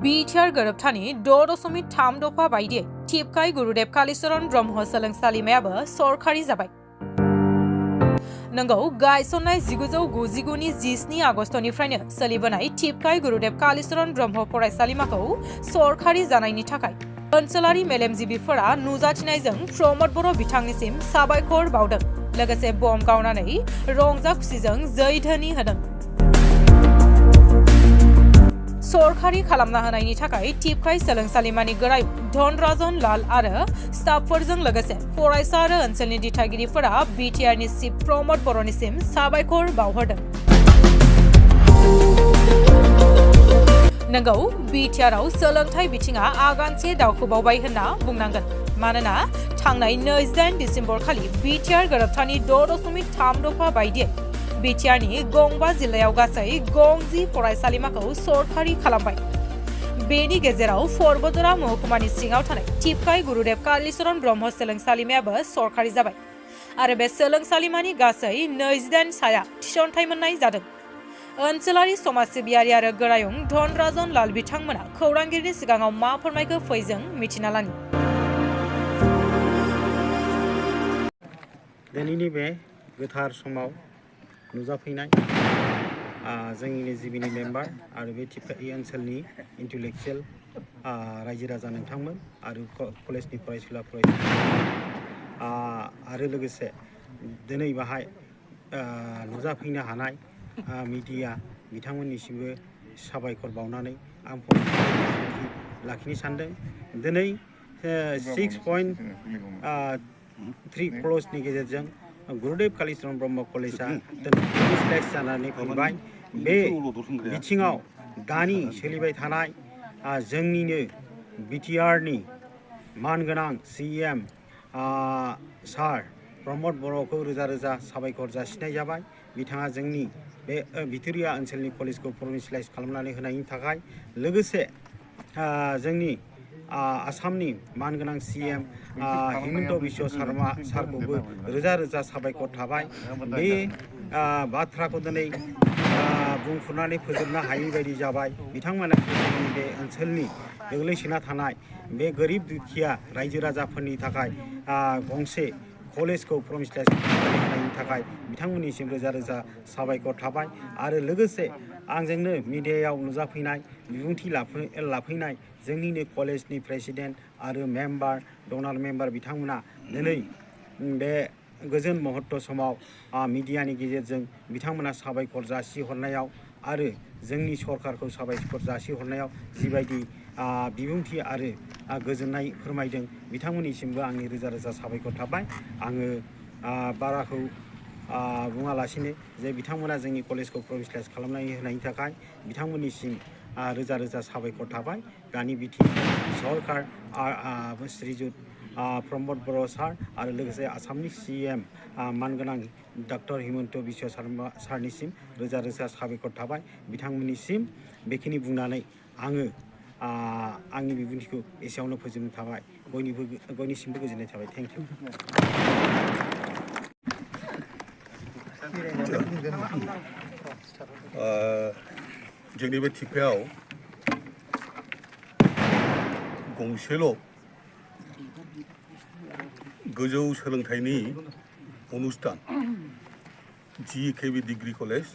BTR गोरोबथानि 6.3 दफा बायदियै टिपकाय गुरुदेव कालीचरण ब्रह्म सोलोंसालिमायाबो सरकारि जाबाय। नंगौ, गायसननाय 1999 नि 17 आगस्तनिफ्रायनो सोलिबोनाय टिपकाय गुरुदेव कालीचरण ब्रह्म फरायसालिमाखौ सरकारि जानायनि थाखाय ओनसोलारि मेलेमजिबिफोरा नुजाथिनायजों प्रमद बर' बिथांनिसिम साबायखर बावदों, लोगोसे बम गावनानै रंजा खुसिजों जै ध्वनि होदों। सरकारि खालामना होनायनि थाखाय टिपकाय सोलोंसालिमानि गोरायुं धनराजन लाल आरो स्टाफफोरजों लोगोसे फरायसा आरो ओनसोलनि दिथागिरिफोरा बिटिआरनि चिफ प्रमद बर'निसिम साबायखर बावहरदों। नंगौ, बिटिआरआव सोलोंथाइ बिथिङा आगानसे दावखोबावबाय होनना बुंनांगोन, मानोना थांनाय 28 दिसेम्बर खालि बिटिआर गोरोबथानि 6.3 दफा बायदियै बिटिआरनि गंबा जिल्लायाव गासै 10 फरायसालिमाखौ सरकारि खालामबाय। बेनि गेजेराव परबतरा महकुमानि सिङाव थानाय टिपकाय गुरुदेव कालीचरण ब्रह्म सोलोंसालिमायाबो सरकारि जाबाय आरो बे सोलोंसालिमानि गासै 28 साया थिसनथाइ मोननाय जादों। ओनसोलारि समाज सिबियारि आरो गोरायुं धनराजन लाल बिथांमोना खौरांगिरिनि सिगाङाव मा फोरमायखो फैजों मिथिना लानि। दिनैनि बे गोथार समाव नुजाफैनाय जोंनि जिबिनि मेम्बार आरो बे टिपकाय ओनसोलनि इन्टेलेक्चुयेल रायजो राजा नोंथांमोन आरो कलेजनि फरायसुला आरो लोगोसे दिनै बाहाय नुजाफैनो हानाय मिडिया बिथांमोननिसिमबो साबायखर बावनानै आं लाखिनो सानदों। दिनै 6.3 क'रसनि गेजेरजों गुरुदेव कालीचरण ब्रह्म कलेजआ दिनै जानानै फैबाय। बे बिथिङाव दानि सोलिबाय थानाय जोंनिनो बिटिआरनि मानगोनां CM सार प्रमद बर'खौ रोजा रोजा साबायखर जासिनाय जाबाय। बिथाङा जोंनि बे भिक्ट'रिया ओनसोलनि कलेजखौ प्रभिन्सियेलाइज खालामनानै होनायनि थाखाय, लोगोसे जोंनि आसामनि मानगोनां CM हिमन्त बिश्व शर्मा सारखौबो रोजा रोजा साबायखर थाबाय। बे बाथ्राखौ दिनै बुंफुरनानै फोजोबनो हायै बायदि जाबाय। बिथांमोना जोंनि बे ओनसोलनि गोग्लैसोना थानाय बे गोरिब दुखिया रायजो राजाफोरनि थाखाय गंसे कलेजखौ प्रभिन्सियेलाइज खालामनायनि थाखाय बिथांमोननिसिम रोजा रोजा साबायखर थाबाय। आरो लोगोसे आंजोंनो मिडियायाव नुजाफैनाय बिबुंथि लाफैनाय जोंनिनो कलेजनि प्रेसिडेन्ट आरो मेम्बार डनार मेम्बार बिथांमोना दिनै बे गोजोन मुहूर्त समाव मिडियानि गेजेरजों बिथांमोना साबायखर जासिहरनायाव आरो जोंनि सरकारखौ साबायखर जासिहरनायाव जिबायदि बिबुंथि आरो गोजोननाय फोरमायदों, बिथांमोननिसिमबो आंनि रोजा रोजा साबायखर थाबाय। आङो बाराखौ बुङालासिनो जे बिथांमोना जोंनि कलेजखौ प्रभिन्सियेलाइज खालामनानै होनायनि थाखाय बिथांमोननिसिम रोजा रोजा साबायखर थाबाय। दानि बिटिआर सरकार श्रीजुत प्रमद बर' सार आरो लोगोसे आसामनि CM मानगोनां डक्टर हिमन्त बिश्व शर्मा सारनिसिम रोजा रोजा साबायखर थाबाय। बिथांमोननिसिम बेखिनि बुंनानै आङो आंनि बिबुंथिखौ एसेयावनो फोजोबनो थाबाय। बयनिसिमबो गोजोननाय थाबाय। Thank you. जोंनि बे टिपकायाव गंसेल' गोजौ सोलोंथाइनि अनुस्थान GKB डिग्री कलेज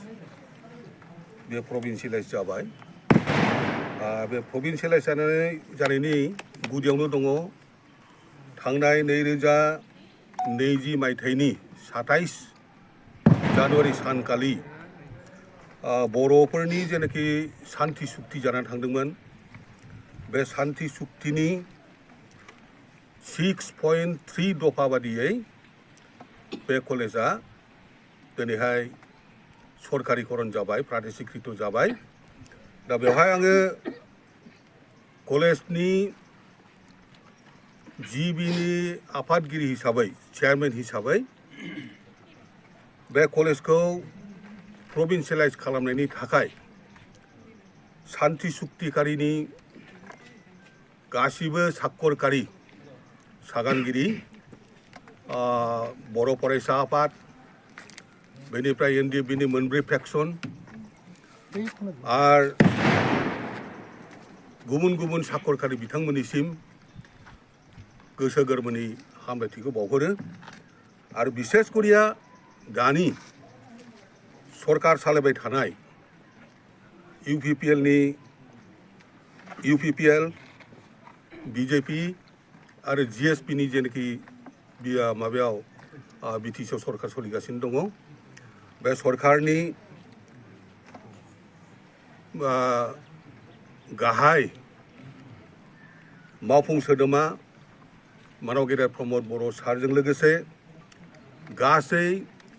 बे प्रभिन्सियेलाइज जाबाय। बे प्रभिन्सियेलाइज जानायनि गुदियावनो दङ थांनाय 2020 मायथाइनि 27 जानुवारि सानखालि बर'फोरनि जेनाखि सान्थि सुक्ति जानानै थांदोंमोन, बे सान्थि सुक्तिनि 6.3 दफा बादियै बे कलेजा दिनैहाय सरकारिकरन जाबाय, प्रादेशिकृत जाबाय। दा बेवहाय आङो कलेजनि जिबिनि आफादगिरि हिसाबै, चेयारमेन हिसाबै बे कलेजखौ प्रभिन्सियेलाइज खालामनायनि थाखाय सान्थि सुक्तिकारिनि गासिबो साखरकारि सागानगिरि बर' फरायसा आफाद, बेनिफ्राय NDFB नि 4 फेक्सन आरो गुबुन गुबुन साखरखारि बिथांमोननिसिम गोसो गोरबोनि हामलायथिखौ बावहरो आरो बिसेस करिया दानि सरकार सालायबाय थानाय UPPL BJP आरो GSP नि जेनाखि माबायाव BTC सरकार सोलिगासिनो दङ बे सरकारनि गाहाय मावफुं सोद्रोमा मानव गेदेर प्रमद बर' सारजों लोगोसे गासै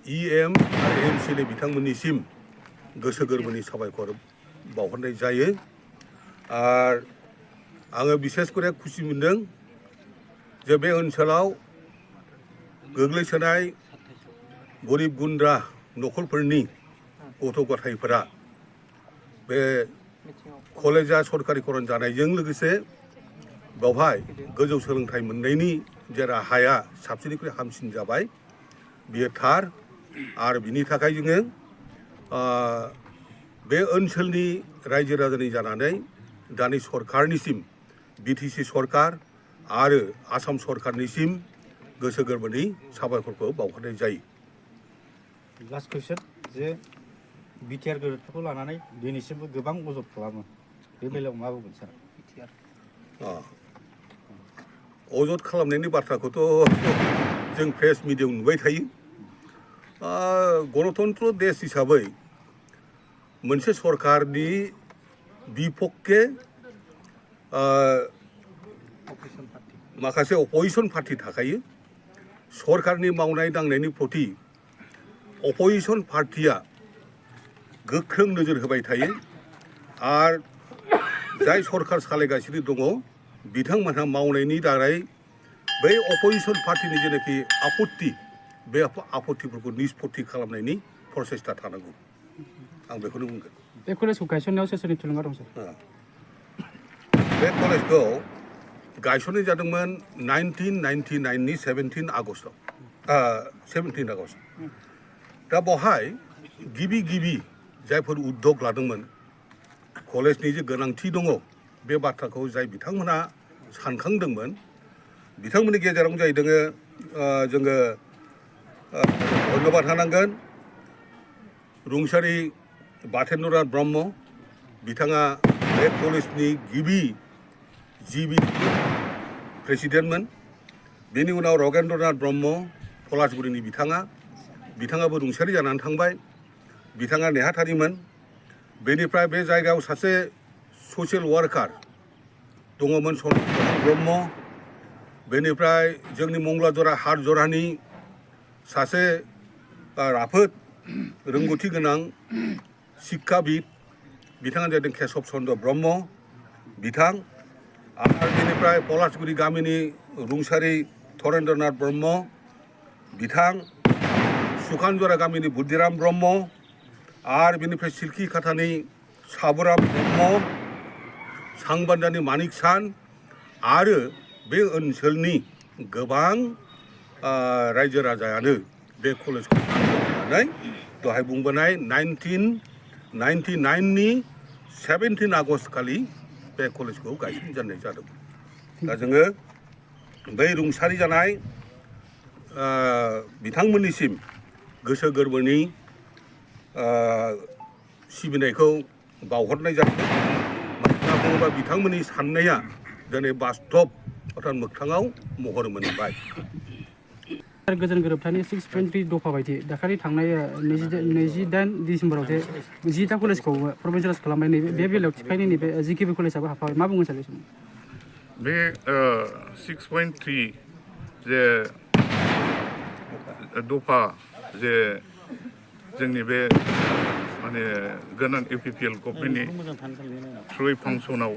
EM आरो MCL बिथांमोननिसिम गोसो गोरबोनि साबायखर बावहरनाय जायो आरो आङो बिसेस करे खुसि मोनदों जे बे ओनसोलाव गोग्लैसोनाय गरिब गुन्द्रा नखरफोरनि गथ' गथायफोरा बे कलेजा सरकारिकरन जानायजों लोगोसे बेवहाय गोजौ सोलोंथाइ मोननायनि जे राहाया साबसिननिख्रुइ हामसिन जाबाय बेयो थार आरो बिनि थाखाय जोङो बे ओनसोलनि रायजो राजानि जानानै दानि सरकारनिसिम BTC सरकार आरो आसाम सरकारनिसिम गोसो गोरबोनि साबायखरखौ बावहरनाय जायो। लास्ट कुइसन जे BTR गोरोबथाखौ लानानै दिनैसिमबो गोबां अजद खालामो बे बेलायाव मा बुंगोन सार? अजद खालामनायनि बाथ्राखौथ' जों प्रेस मिडियायाव नुबाय थायो। गणतन्त्र देश हिसाबै मोनसे सरकारनि बिपक्षे माखासे अपोजिशन पार्टी थाखायो सरकारनि मावनाय दांनायनि प्रति अपोजिशन पार्टीया गोख्रों नोजोर होबाय थायो आरो जाय सरकार सालायगासिनो दङ बिथांमोनहा मावनायनि दारै बै अपोजिशन पार्टीनि जेनाखि आपत्ति बे आपत्तिफोरखौ निष्पत्ति खालामनायनि प्रसेसता थानांगौ आं बेखौनो बुंगोन। बे कलेजखौ गायसननायाव सोरनि थुलुंगा दं सार? बे कलेजखौ गायसननाय जादोंमोन 1999 नि 17 आगस्टआव 17 आगस्ट। दा बेवहाय गिबि जायफोर उद्योग लादोंमोन कलेजनि जे गोनांथि दङ बे बाथ्राखौ जाय बिथांमोना सानखांदोंमोन बिथांमोननि गेजेरावनो जाहैदों जोङो धन्यबाद होनांगोन रुंसारि बाथेन्द्रनाथ ब्रह्म बिथाङा बे कलेजनि गिबि प्रेसिडेन्टमोन। बेनि उनाव रगेन्द्रनाथ ब्रह्म पलासगुरिनि बिथाङाबो रुंसारि जानानै थांबाय। बिथाङा नेहाथारिमोन। बेनिफ्राय बे जायगायाव सासे ससियेल वार्कार दङमोन सनमान ब्रह्म। बेनिफ्राय जोंनि मंगलाजरा हाटजरानि सासे राफोद रोंगौथि गोनां शिक्षाबिद बिथाङा जादों केशब चन्द्र ब्रह्म बिथां आरो बेनिफ्राय पलासगुरि गामिनि रुंसारि धरेन्द्रनाथ ब्रह्म बिथां सुखानजरा गामिनि बुद्धिराम ब्रह्म आरो बेनिफ्राय सिल्खि खाथानि साबुराम ब्रह्म सांबान्दानि मानिक सान आरो बे ओनसोलनि गोबां रायजो राजायानो बे कलेजखौ लानानै दहाय बुंबोनाय 1999 नि 17 आगस्ट खालि बे कलेजखौ गायसनजेननाय जादों। दा जोङो बै रुंसारि जानाय बिथांमोननिसिम गोसो गोरबोनि सिबिनायखौ बावहरनाय जादों। मानोना बुङोबा बिथांमोननि साननाया दिनै बास्तब अर्थात मोगथाङाव महर मोनबाय। गोजोन गोरोबथानि 6.3 दफा बायदि दाखालि थांनाय 28 डिसेम्बराव जे 10टा कलेजखौ प्रभिन्सियेलाइज खालामनाय बे बेलायाव थिखायनाय नैबे GKB कलेजाबो हाबफाबाय मा बुंगोन सार बे समाव? बे 6.3 जे दफा जे जोंनि बे माने गोनां UPPL गभर्नमेन्टनि थ्रुयै फांसनाव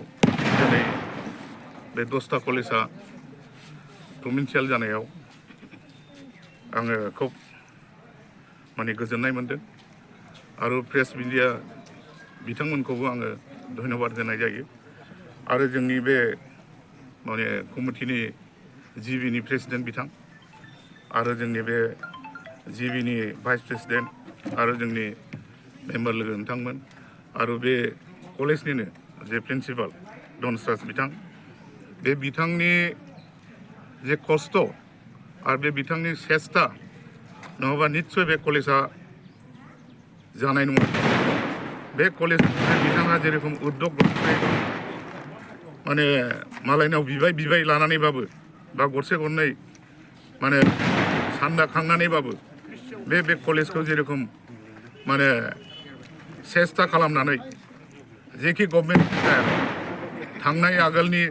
दिनै बे 10टा कलेजा प्रभिन्सियेल जानायाव आङो खुब माने गोजोननाय मोनदों आरो प्रेस मिडिया बिथांमोनखौबो आङो धन्यबाद होनाय जायो आरो जोंनि बे माने कमिटिनि GBनि प्रेसिडेन्ट बिथां आरो जोंनि बे GBनि भाइस प्रेसिडेन्ट आरो जोंनि मेम्बार लोगो नोंथांमोन आरो बे कलेजनिनो जे प्रिन्सिपाल धनस्राज बिथां बे बिथांनि जे खस्थ' आरो बे बिथांनि सेस्था नङाबा निस्सय बे कलेजा जानाय नङा बे कलेज बिथाङा जेरेखम उद्योग लानानै माने मालायनाव बिबाय लानानैबाबो बा गरसे गरनै माने सान्दा खांनानैबाबो बे कलेजखौ जेरेखम माने सेस्था खालामनानै जेखि गभर्नमेन्ट थांनाय आगोलनि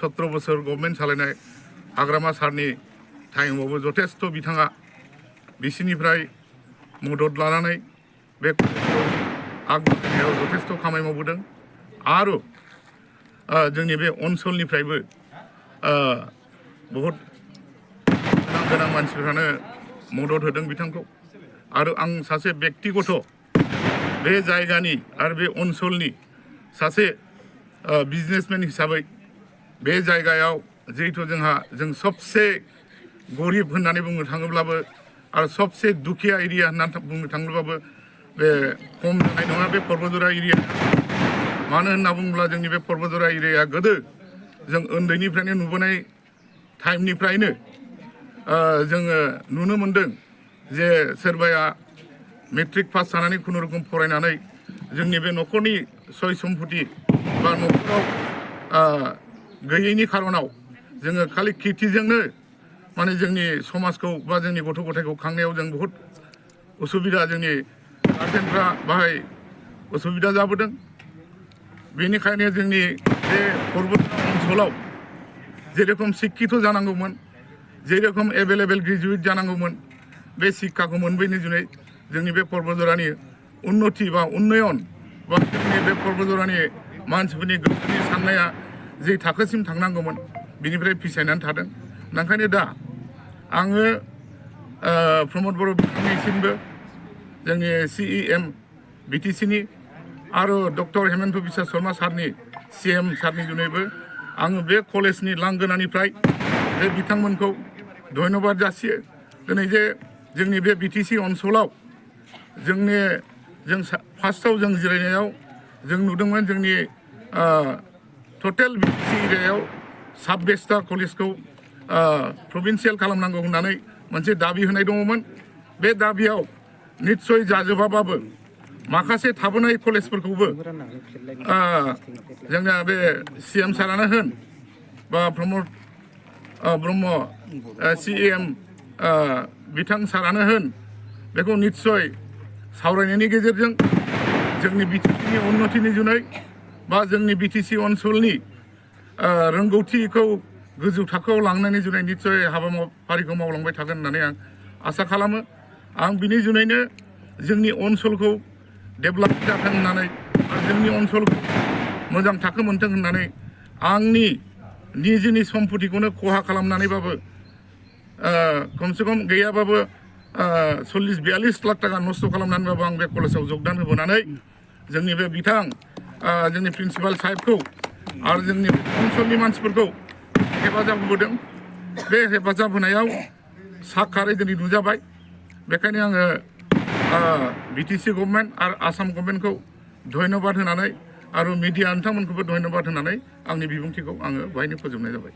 17 बोसोर गभर्नमेन्ट सालायनाय हाग्रामा सारनि टाइमावबो जथेस्थ' बिथाङा बिसिनिफ्राय मदद लानानै बे कलेजखौ आगबारायनायाव जथेस्थ' खामानि मावबोदों आरो जोंनि बे ओनसोलनिफ्रायबो बहुद गोनां मानसिफ्रानो मदद होदों बिथांखौ आरो आं सासे बेक्तिगत बे जायगानि आरो बे ओनसोलनि सासे बिजनेसमेन हिसाबै बे जायगायाव जिहेतु जों सबसे गरिब होननानै बुंनो थाङोब्लाबो आरो सबसे दुखिया एरिया होननानै बुंनो थाङोब्लाबो बे खम जानाय नङा बे पर्बतजरा एरिया मानो होनना बुङोब्ला जोंनि बे पर्बतजरा एरियाया गोदो जों उन्दैनिफ्रायनो नुबोनाय टाइमनिफ्रायनो जोङो नुनो मोन्दों जे सोरबाया मेट्रिक पास जानानै खुनुरुखुम फरायनानै जोंनि बे न'खरनि सय सम्पति बा न'खराव गैयैनि खारनाव जोङो खालि खेथिजोंनो माने जोंनि समाजखौ बा जोंनि गथ' गथायखौ खांनायाव जों बहुद उसुबिदा जोंनि गार्जेनफ्रा बाहाय उसुबिदा जाबोदों बेनिखायनो जोंनि बे पर्बतजरा ओनसोलाव जेरखम शिक्षित जानांगौमोन जेरखम एभेलेबेल ग्रेजुवेट जानांगौमोन बे शिक्षाखौ मोनबोयैनि जुनै जोंनि बे पर्बतजरानि उन्नति बा उन्नयन बा जोंनि बे पर्बतजरानि मानसिफोरनि गोसोनि साननाया जे थाखोसिम थांनांगौमोन बिनिफ्राय फिसायनानै थादों ओंखायनो दा आङो प्रमद बर' बिथांनिसिमबो जोंनि CEM BTCनि आरो डक्टर हेमन्त बिश्व शर्मा सारनि CM सारनि जुनैबो आङो बे कलेजनि लांगोनानिफ्राय बे बिथांमोनखौ धन्यबाद जासियो दिनै जे जोंनि बे BTC ओनसोलाव जों फार्स्टआव जों जिरायनायाव जों नुदोंमोन जोंनि टटेल BTC एरियायाव 26टा कलेजखौ प्रभिन्सियेल खालामनांगौ होननानै मोनसे दाबि होनाय दङमोन बे दाबियाव निस्सय जाजोबाबाबो माखासे थाबोनाय कलेजफोरखौबो जोंना बे CM सारानो होन बा प्रमद ब्रह्म CEM बिथां सारानो होन बेखौ निस्सय सावरायनायनि गेजेरजों जोंनि BTCनि उन्नतिनि जुनै बा जोंनि BTC ओनसोलनि रोंगौथिखौ गोजौ थाखोआव लांनायनि जुनै निस्सय हाबाफारिखौ मावलांबाय थागोन होननानै आं आसा खालामो आं बिनि जुनैनो जोंनि ओनसोलखौ डेभेलप जाथों होननानै आरो जोंनि ओनसोलखौ मोजां थाखो मोनथों होननानै आंनि निजेनि सम्पतिखौनो खहा खालामनानैबाबो खमसे खम गैयाबाबो 40-42 लाख थाखा नस्थ' खालामनानैबाबो आं बे कलेजाव जगदान होबोनानै जोंनि बे बिथां जोंनि प्रिन्सिपाल साहेबखौ आरो जोंनि ओनसोलनि मानसिफोरखौ हेफाजाब होबोदों बे हेफाजाब होनायाव साखारै दिनै नुजाबाय बेखायनो आङो BTC गभर्नमेन्ट आरो आसाम गभर्नमेन्टखौ धन्यबाद होनानै आरो मिडिया नोंथांमोनखौबो धन्यबाद होनानै आंनि बिबुंथिखौ आङो बाहायनो फोजोबनाय जाबाय